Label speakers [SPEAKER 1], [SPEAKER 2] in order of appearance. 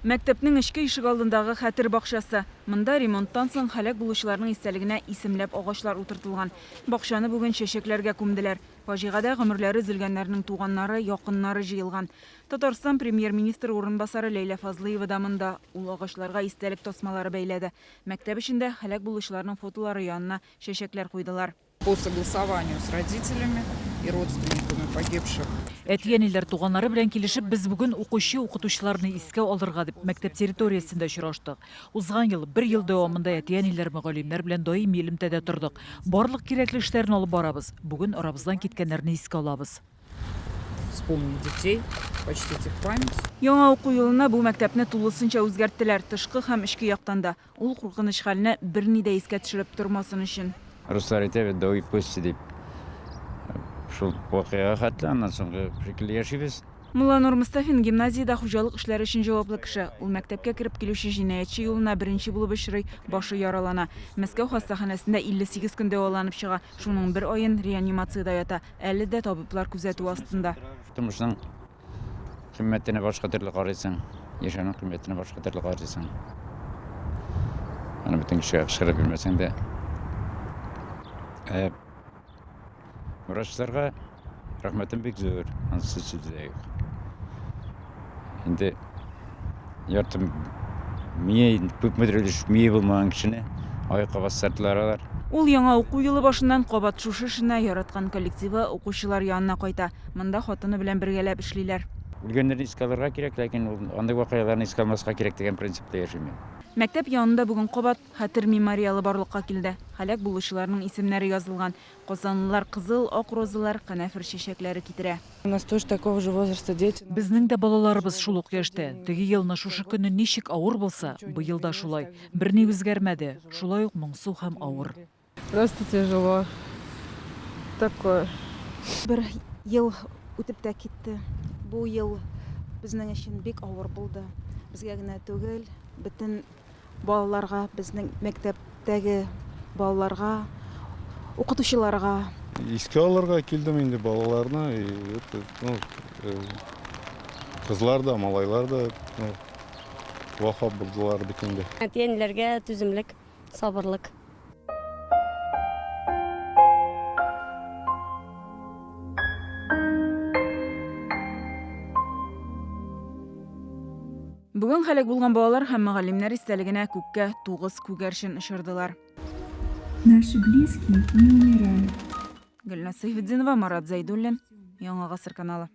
[SPEAKER 1] Мәктәпнең эчке ишегалдындагы Хәтер бакчасы. Монда ремонттан соң һәлак булучыларның истәлегенә исемләп агачлар утыртылган. Бакчаны бүген чәчәкләргә күмделәр. Фаҗигадә гомерләре өзелгәннәрнең туганнары, якыннары җыелган. Татарстан Премьер-министры урынбасары Ләйлә Фазлыева да монда. Ул агачларга истәлек тасмалары бәйләде. Мәктәп эчендә һәлак булучыларның фотолары янына чәчәкләр куйдылар.
[SPEAKER 2] По согласованию с родителями и родственниками погибших.
[SPEAKER 3] Әти-әниләр, туганнары белән килешеп, без бүген укучы, укытучыларны искә алырга дип мәктәп территориясендә очраштык. Узган ел, бер ел дәвамында әти-әниләр, мөгаллимнәр белән даими элемтәдә тордык. Барлык кирәкле эшләрне алып барабыз. Бүген арабыздан киткәннәрне искә алабыз.
[SPEAKER 2] Вспомнить детей, почтить их память.
[SPEAKER 1] Яңа уку елына бу мәктәпне тулысынча үзгәрттеләр, тышкы һәм эчке яктан да. Ул куркыныч хәлне берни дә искә төшереп тормасын өчен.
[SPEAKER 4] Руслар әйтә бит, до и после дип. Шул вакыйгага хәтле, аннан соңгы шикелле яшибез.
[SPEAKER 1] Мулланур Мостафин гимназиядә хуҗалык эшләре өчен җаваплы кеше. Ул мәктәпкә кереп килүче җинаятьче юлына беренче булып очрый, башы яралана. Мәскәү хастаханәсендә 58 көн дәваланып чыга, шуның бер аен реанимациядә ята. Әле дә табиблар күзәтүе астында.
[SPEAKER 4] Тормышның кыйммәтенә башка төрле карыйсың, яшәүнең кыйммәтенә башка төрле карыйсың. Аны бөтен кешегә кычкырып йөрмәсәң дә. Ә врачларга рәхмәтем бик зур, анысы сүз дә юк. Инде ярты мие, күпмедер өлеш мие булмаган кешене аякка бастырдылар алар.
[SPEAKER 1] Ул яңа уку елы башыннан кабат шушы эшенә, яраткан коллективы, укучылар янына кайта. Монда хатыны белән бергәләп эшлиләр.
[SPEAKER 4] Үлгәннәрне искә алырга кирәк, ләкин ул андый вакыйгаларны искә алмаска кирәк дигән принципта яшим мин.
[SPEAKER 1] Мәктәп янында бүген кабат Хәтер мемориалы барлыкка килде. Һәлак булучыларның исемнәре язылган. Казанлылар кызыл, ак розалар, канәфер чәчәкләре китерә.
[SPEAKER 5] У нас тоже такого же возраста дети.
[SPEAKER 3] Безнең дә балаларыбыз шул ук яшьтә. Теге елны шушы көнне ничек авыр булса, быел да шулай. Берни үзгәрмәде, шулай ук моңсу һәм авыр.
[SPEAKER 5] Просто тяжело. Такое.
[SPEAKER 6] Бер ел үтеп тә китте. Бу ел безнең өчен бик авыр булды. Безгә генә түгел, бөтен Балаларга, безнең мәктәптәге балаларга, укытучыларга.
[SPEAKER 7] Искә алырга килдем инде балаларны, и это, ну, кызлар да, малайлар да, ну, вафат булдылар бит инде.
[SPEAKER 8] Әти-әниләргә түземлек, сабырлык.
[SPEAKER 1] Бүген һәлак булган балалар һәм мөгаллимнәр истәлегенә күккә тугыз күгәрчен очырдылар.
[SPEAKER 9] Наши близкие не умирают.
[SPEAKER 1] Гөлназ Сәйфетдинова, Марат Зәйдуллин, Яңа Гасыр каналы.